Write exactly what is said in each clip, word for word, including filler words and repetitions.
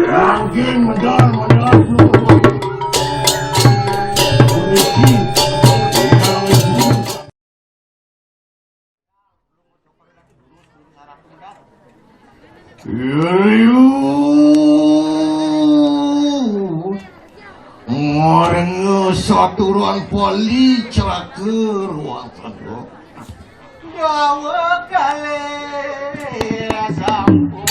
Ranking medal, medal. Maring saturan Bali celaka ruang tanduk. Dawa kalih sampun.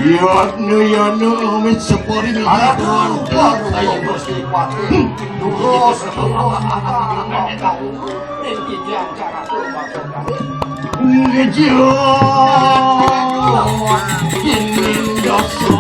Yatna yana amit separi. Arah tuan, tuan, ayo, Gusti Patih. Durus, durus, ning titiang cara tuan. Ngejo. Ini dosa.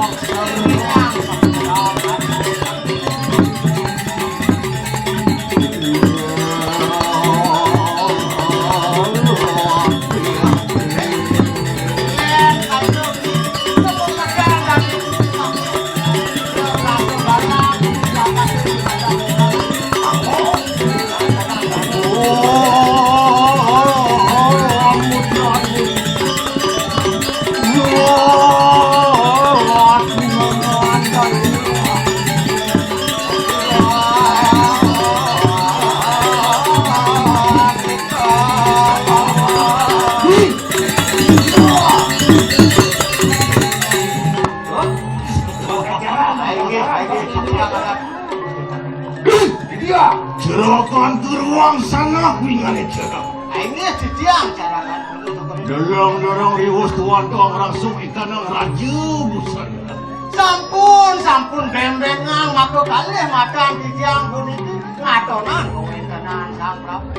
Dia jerakan ke ruang sana, wingane jerah. Ini titiang jerakan. Dereng-dereng riwus tuan tuang langsung ikanang raja busana. Sampun, sampun bembengan maka kalih matan titiang puniki ngatonan kawéntenan Sang Prabu.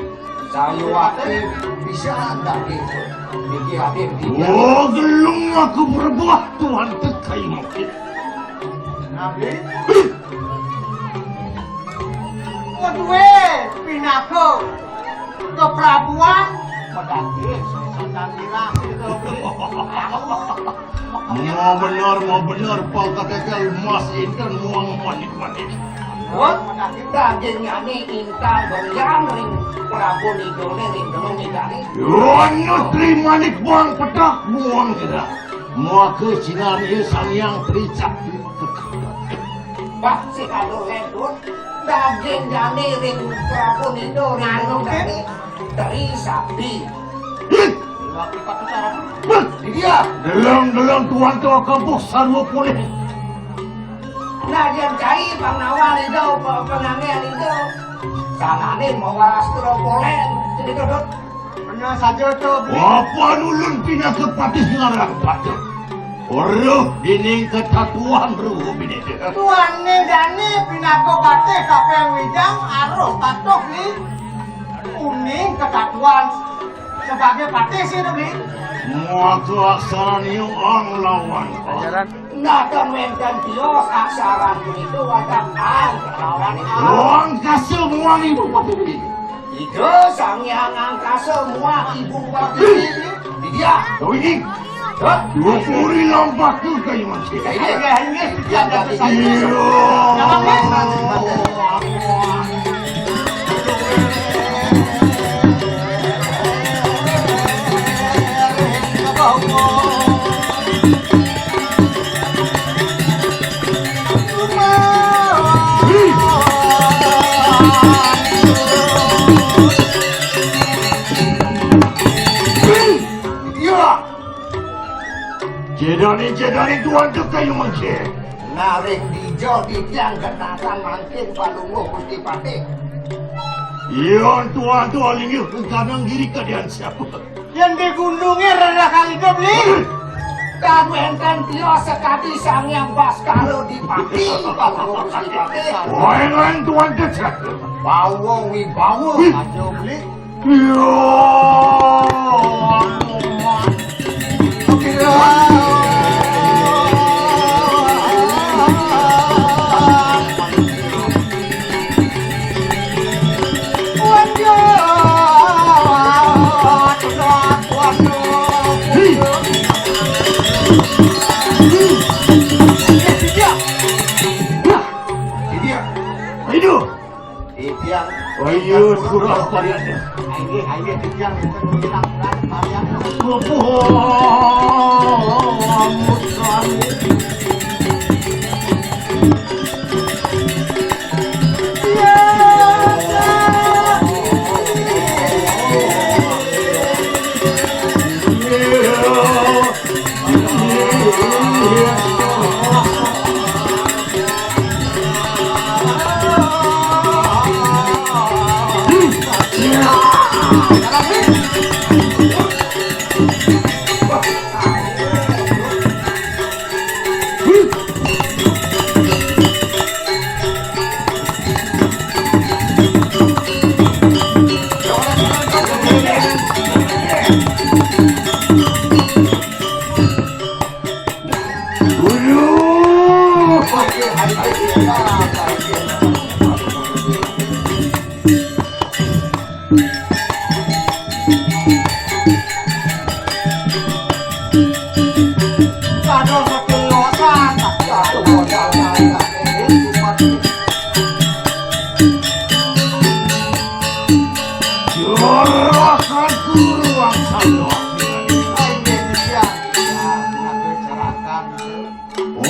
Sayuwakti bisa dadi niki hadir di. Oh, gelung aku berbuah tuan tekai mungkin. Nabi. Kedue pinaka keprabuan pedaging sandang ilang. Mau bener, mau bener, pal katekel emas inten muang manik-manik. Wah, dagingnyane intan berlian ring Prabu Nidone ring demen nidane. Yo, nyutri manik buang petak buang kira. Maka sinar iya Sang Hyang Trisakti. Pak si kadur ledun, daging jani ring Prabu Nido ring anu daging Trisakti. Hih! Laki patu cara. Hih! Dia. Deleng-deleng tuan tua kampung sarwa pulih. Nah, dia cai pangawa Nido, pa-, pangangge Nido. Sangane mawarastra polen, cerita dot. Bener saja to, Bli. Apa ulun pinaka patih ngarang patih? Weruh dening ketatuan ruh bini. Tuane dane pinaka patih kaping wijang aruh patuh ni uning ketatuan sebagai patih sih, Bli. Maka aksarane ang lawan. Ajaran. Nah, ten wenten tios aksaran punika wajah ang lawan. Angkasa muang ibu patih bini. Ida Sang Hyang Angkasa muah Ibu Pertiwi. Dia. Kau ini. Hah? Dua puri lompat tu kayu masih. Ini. Iya. Iya. Jedane, jedane tuan tu kayu mangke. Narik dijo di tiang genatan mangkin palungguh Gusti Patih. Iya, tuan tu alinggih kanang diri kadian siapa? Yang di gunungnya rendah kali itu, Bli. Dan wénten tios sakadi Sang Hyang Baskara Dipati, Palungguh Gusti Patih. Wénten tuan cecak. Bawa wibawa. Wih. Aja beli. Iya. Ayo, kurang payahnya.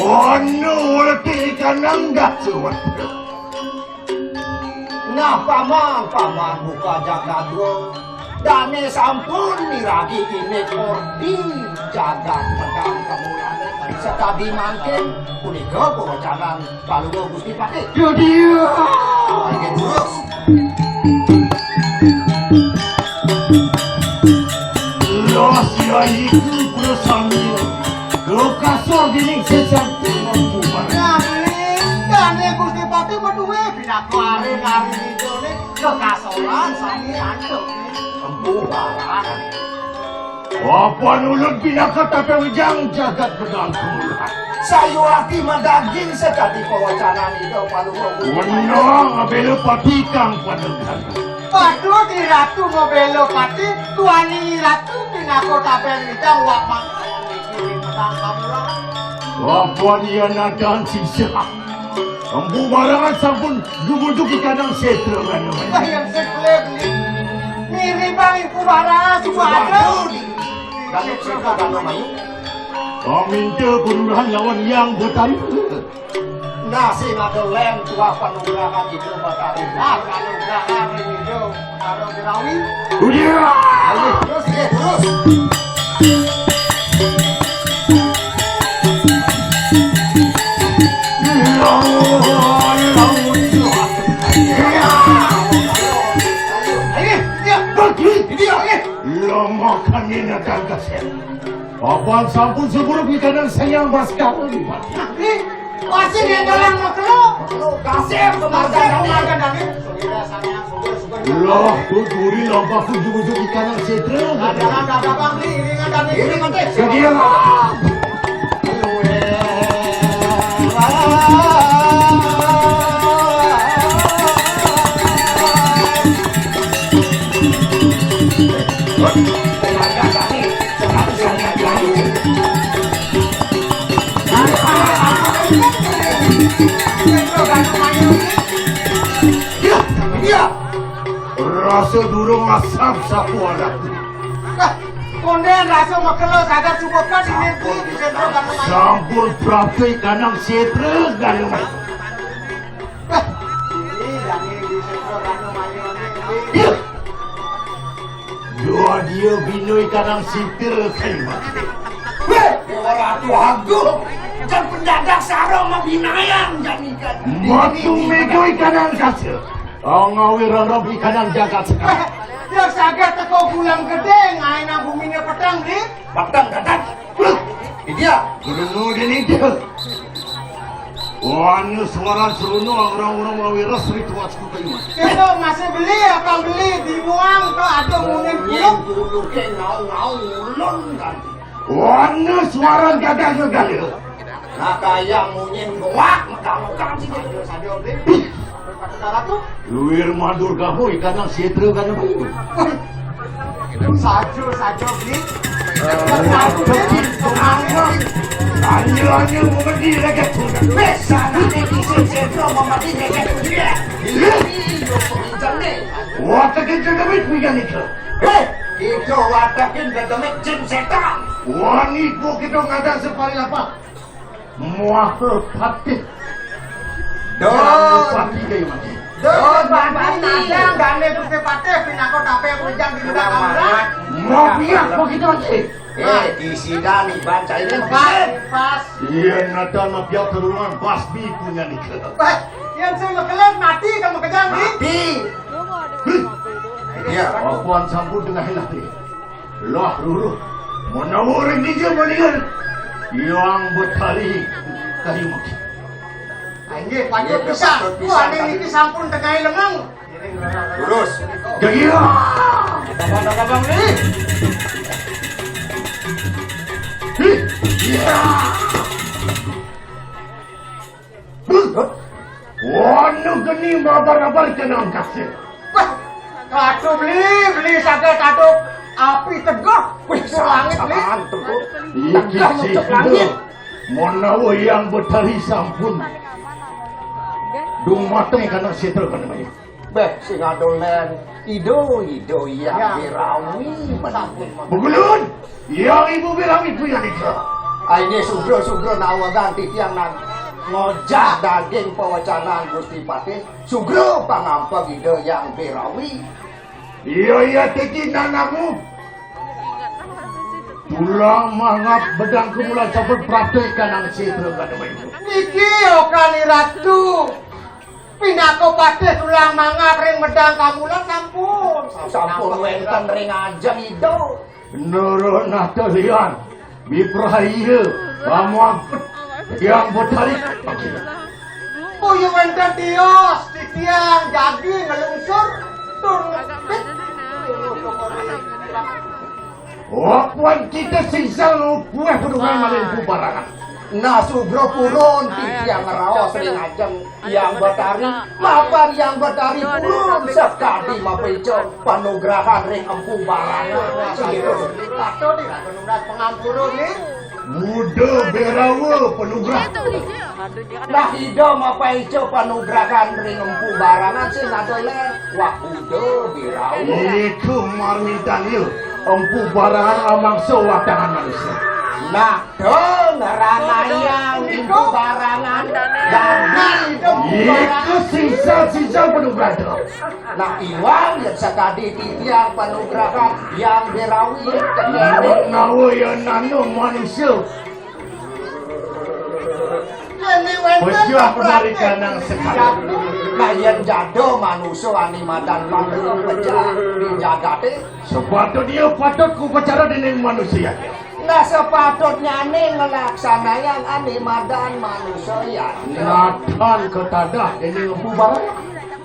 Ono letih kanang datu. Nah, paman, paman buka jagat dua. Dane sampun miragi inik ordi jagat pedang kemulane. Sekadi mangkin punika pawacanan Palungguh Gusti Patih. Yo, dia. Ayo, terus. Los yaiku prasami. Lokasor dening sesanti mampu barang. Nah, dane Gusti Patih maduwe pinaka are nari ridane kekasoran sami antuk. Empu barang. Apa nulun pinaka tapel wijang jagat pedang kemulane. Sayuwakti madaging sakadi pawacanan Ida Palungguh. Wenang abela pati kang panegaran. Patut Iratu mabela pati, tuaning Iratu pinaka tapel wijang wak mangan niki pedang kemulane. Apa yen adan sisa? Empu barangan sampun gumujuk ikanang setra gana maya. Wah, yang setra beli. Miribang iku barangan suba ada. Kalau setra gana maya. Paminta perurahan lawan Yang Betari. Nasi ada lem tuah panugrahan itu Betari. Ah, panugrahan itu. Karo Birawi. Udah. Ayo, terus, ya, terus. Ayo, ya. Bagi dia, eh. Lama kami nak kasih. Papan sampun suburuk di kadang sayang Baskara di Pati. Pasti dia dalam makhluk. Makhluk kasih, pemarga sama kan tadi. Lah, tu duri lampah pun jujur di kadang setra. Ada, ada, ada, Bang, ini, ini, ini, ini, ini. Sedia. Iya, iya. Rasa durung asam sapu anak. Nah, konden rasa makelo sadar subuh kan ini di sentro kan. Sampun prapti kanang setra gana. Iya. Dua dia binoi kadang sipir kayu mati. Weh, Dewa Ratu Agung, kan pendadak sarong mabinayan jani kan. Matu megoi kadang kaca. Ngawi rarab ikanan jagat sekarang. Dia sagat teko bulan gede, ngaina bumine petang di. Petang datang. Dia, guru dene dia. Wana suara serono orang-orang mawiras ritual suku kayu. Kita masih beli apa beli dibuang ke atau mungkin Nyén puluk. Gulu ke ngau-ngau ngulun kan. Wana suara gagal gagal. Nah, kaya mungkin goak, mekang-mekang sih gitu. Sadio beli. Luir madur gaho ikan nang setra kana bayu. Sajo, sajo, Bli. Sajo, Bli. Semangat. Anjir, anjir, mau mandi lagi. Bisa nanti bisa setra mau mandi lagi. Iya. Iya. Wah, tak kira duit punya nih. Hei, itu watakin dademit jin setan. Wah, nipu kita ngadang separi apa? Muaha patih. Don. Patih kayu mati. Don, Don, Don, Don, Don. Nadang, dane Gusti Patih, pinaka tape kujang di muda kamra. Mau biar begitu aja. Eh, di sida nih, baca ini. Pas, pas. Iya, nata mah biar keruman, basmi punya nih. Pas, yang saya makelan mati, kamu kejang nih. Mati. Iya. Apuan sampun tengah hilah nih. Lah, Ruru. Menawa ring dija mendingan. Yang Betari kayu mati. Ah, inggih, patut pisan. Patut pisan. Wah, ning niki sampun tengah lengang. Lurus. Jagia. Abang, abang, abang, nih. Ih, iya. Wana geni mabar-abar kenang kasih. Wah, aduh, beli, beli saget, aduh, api tegak. Wih, langit, beli. Iki sih, langit. Menawa yang Betari sampun dumateng kana setra kana maya. Beh, sing adolen. Ido, ido, yang Birawi, menawa. Begulun. Yang ibu bilang ibu yang itu. Aine sugro-sugro nawegan titiang nang ngojah daging pawecanan Gusti Patih. Sugro pangampeg Ida Yang Birawi. Iya, iya, titi nanamu. Tulang mangap bedang kemula cabut praktek kanang setra kada main. Niki okan Ratu. Pinaka patih tulang mangap ring medang kamulan sampun. Sampun wénten ring ajeng Ida. Nurunah kalian, Biprahaya, pamuampet, tiang betarik. Boya wénten tios, titiang jagi ngelungsur, tur ngepit. Wapuan kita sing selalu buah penuhan malin bubarangan. Nah, sugra purun, titiang ngraos ring ajeng Yang Betari, mapan Yang Betari purun sakadi mapaica panugrahan ring Empu Barangan. Patut nih, nunas pangampura nih. Buda Berawa panugrah. Nah, Ida mapaica panugrahan ring Empu Barangan sing ada lé. Wah, Buda Berawa. Iku marwintanya Empu Barangan amangsa watangan manusia. Nah, Dong, ranayang Empu Barangan. Dadi Empu Barangan. Iku sisa-sisa penugrahan. Nah, iwang yang sakadi titiang panugrahan Yang Berawi. Menawa ya nano manusia. Pejah kembali kanang sekali. Nah, yen jada manusia ani madan panggung pejah di jagate. Sepatutnya patut ku bicara dening manusia. Nah, sepatutnyane nglaksanayang ane madan manusa ya. Natan ketadah dening Empu Barangan.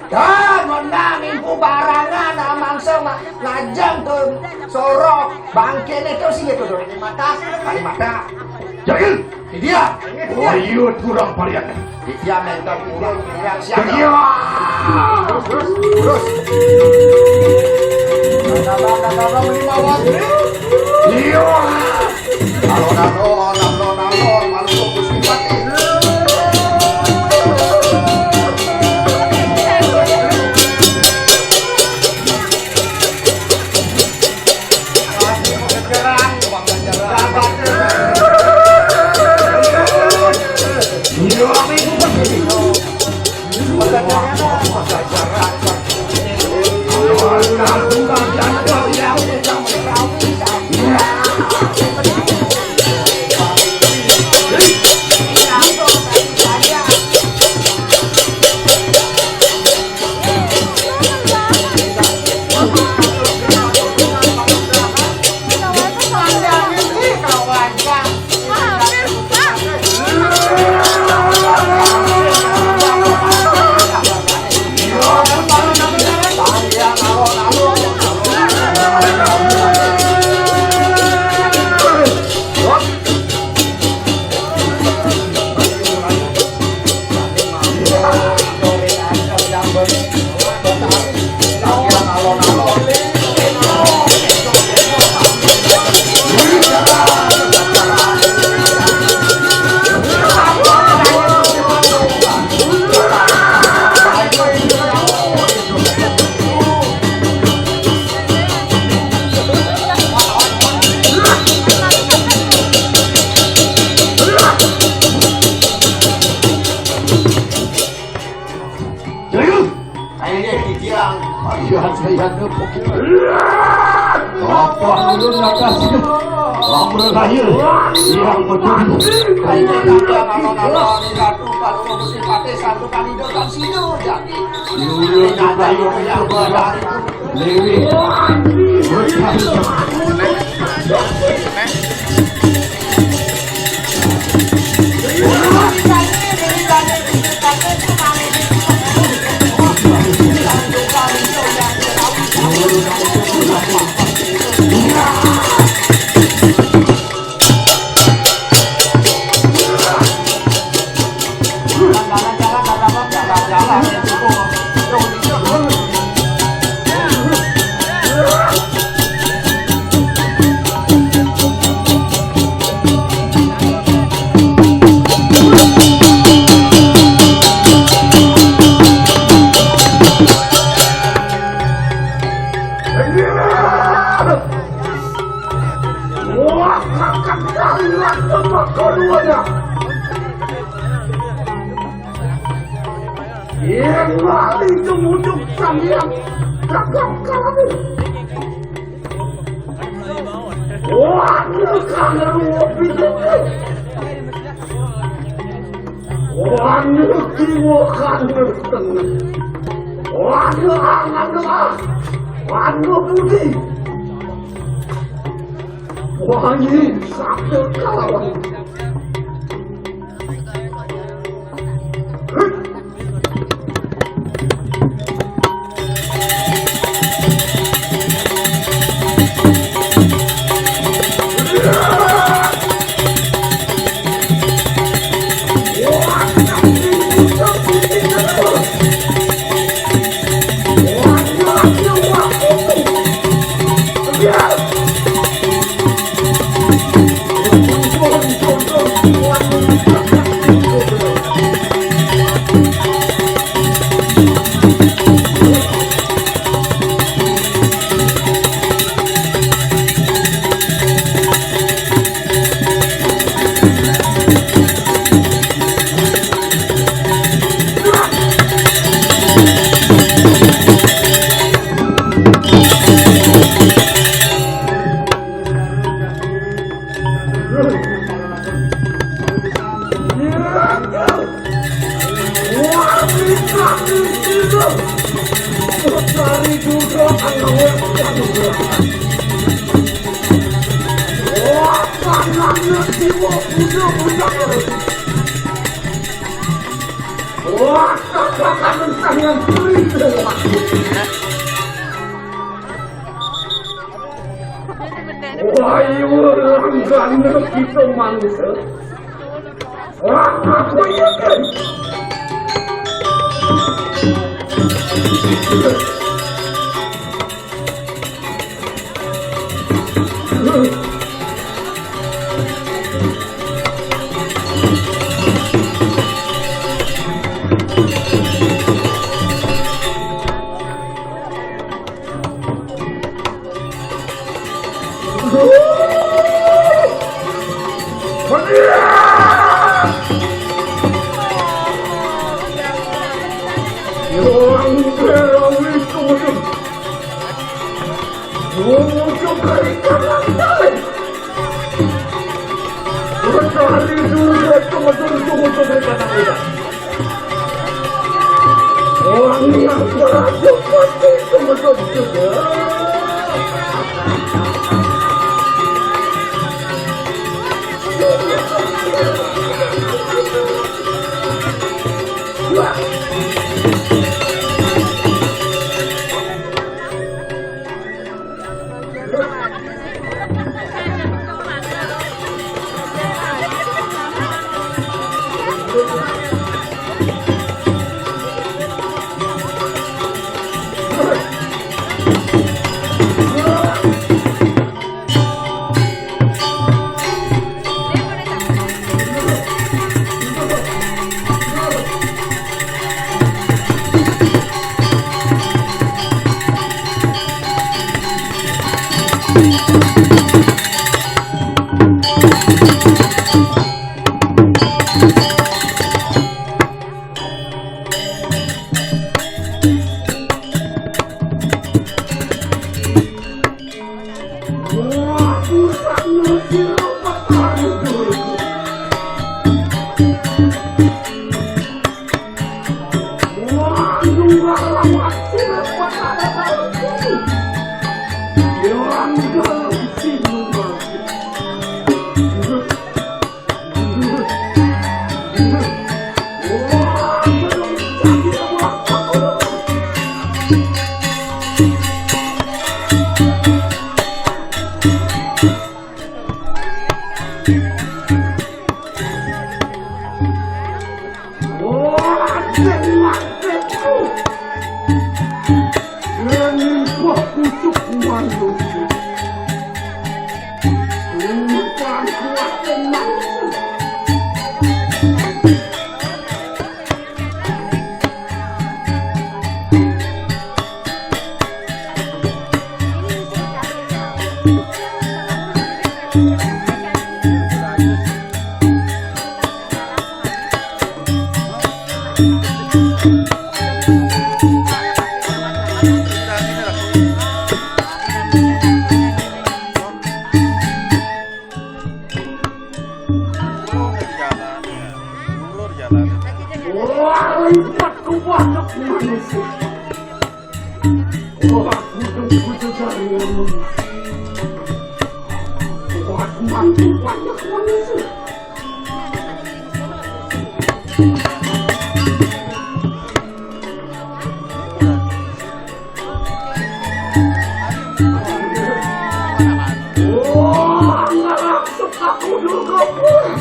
Dan menang Empu Barangan amangsa ma-, ngajeng to sorok bangkene to sing to. Kalimatah. Kalimatah. Jagil. Dia. Wayut kurang parian. Dia mental kurang parian siapa? Dia. Terus. Iya. Alon-alon, alon-alon, malu Gusti Patih. Serius? Ayo, dia kicirang. Ayo, saya nupuk. Apa ulun atas? Lamun lahir yang betul. Ayo, dia kalau kalau di satu kalau mau mesti pakai satu kali doang sini jadi. Ulun juga yang coba dari Lewi. Wah, kakak kalian tempat keduanya. Yang lari kemudian kalian kakak kami. Wah, kakak lu. Wanu kiwa kandel tengah. Wanu angan tengah. Wanu budi. Wangi sakit kalawan. Wah, kakak tangan perih. Wah, iya, langgana kita manusia. Wah, aku iya, kan? Orang yang berada pasti kemudian juga. Lipat ku banyak manusia. Wah, kudu kudu jaringan. Wah, kudu banyak manusia. Wah, ngarasuk aku dulu, Gopur.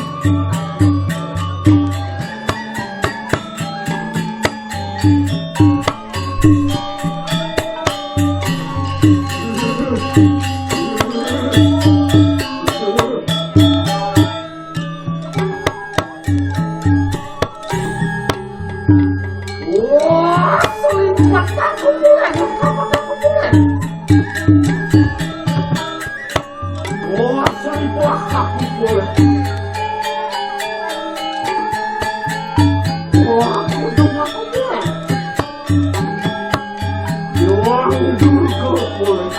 Wah, selipat aku mulai, selipat aku mulai. Wah, selipat aku mulai. Wah, aku mulai. Wah, aku mulai.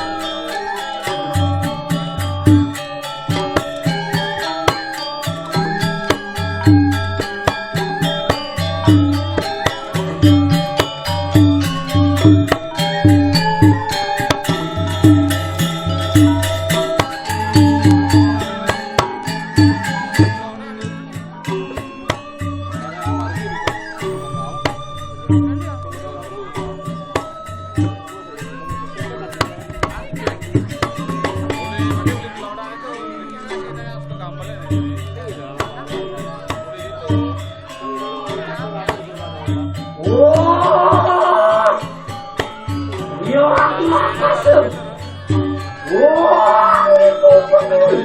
Wah! Ya, makasih. Wah, itu betul.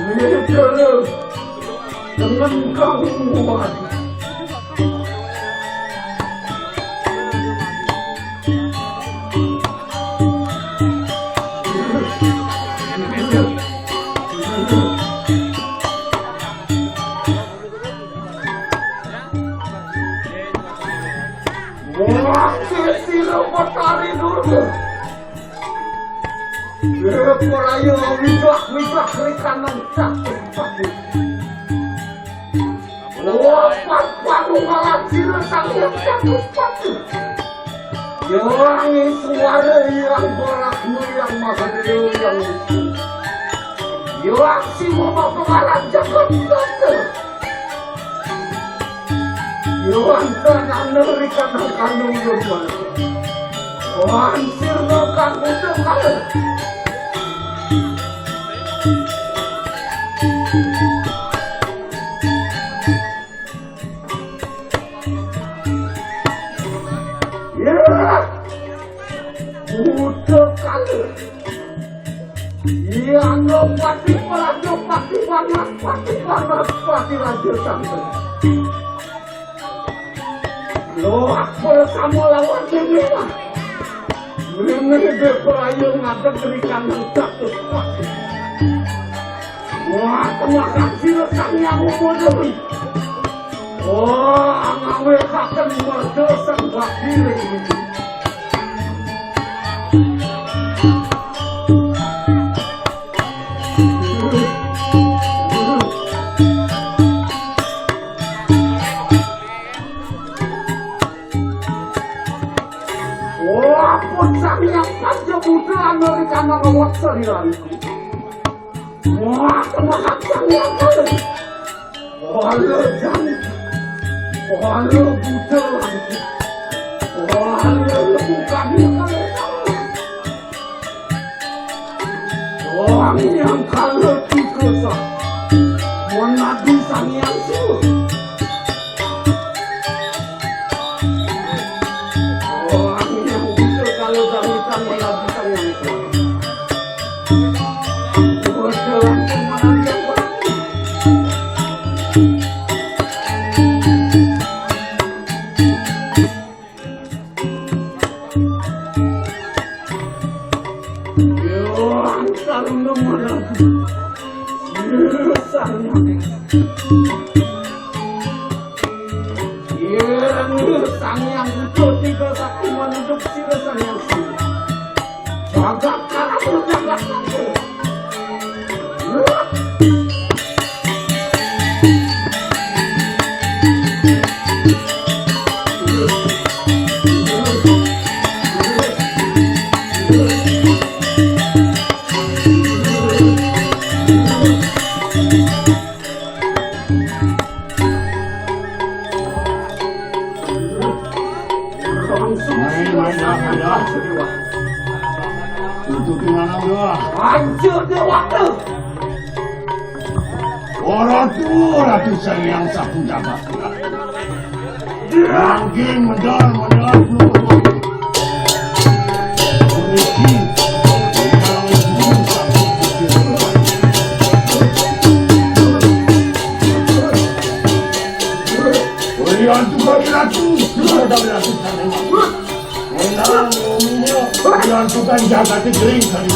Ini betul. Dengan kamu. Wah, sisi lo petari dulu. Ora ya, widah-widah kiri kanan jatuh padu. Wah, padu malah jira sang yang jatuh padu. Yang suara yang berat yang maha yang itu. Yang si mama pengarah jagat jatuh. Yohan tanah neri kadang kandung yohan. Yohan sirno kandung yohan. Ya. Buta kala. Iya, no pati pelajo, pati panas, pati panas, pati raja santai. Lo apa kamu lawan ini mah? Ini dia pelayu ngadeg di kanan satu. Wah, terima kasih rekan yang umur. Wah, ngawe akan merdo sang bakire. Wah, puncaknya panjang muda Amerika nawat saliran. Wah, kemahasan yang kali. Wah, lo jani. Wah, lo buta. Wah, lo bukan yang kali. Wah, yang kali tiga sah. Menadi sang yang suruh. Wah, yang buta kalau dari sang menadi sang yang suruh. Sang Hyang Buddha tiga sakti menunduk sira Sang Hyang Sri. Jagat karam jagat karam. Wah, Main, main, main, main. Untuk dengan anda. Hancur dia waktu. Ora tuwa Ratu Sang Hyang Sapu Jagat. Ranking mendar, mendar, mendar. Puniki. Ora tuwa Ratu. Ora tuwa Ratu. Menang, ngomongnya, yang tukang jaga itu gering kali.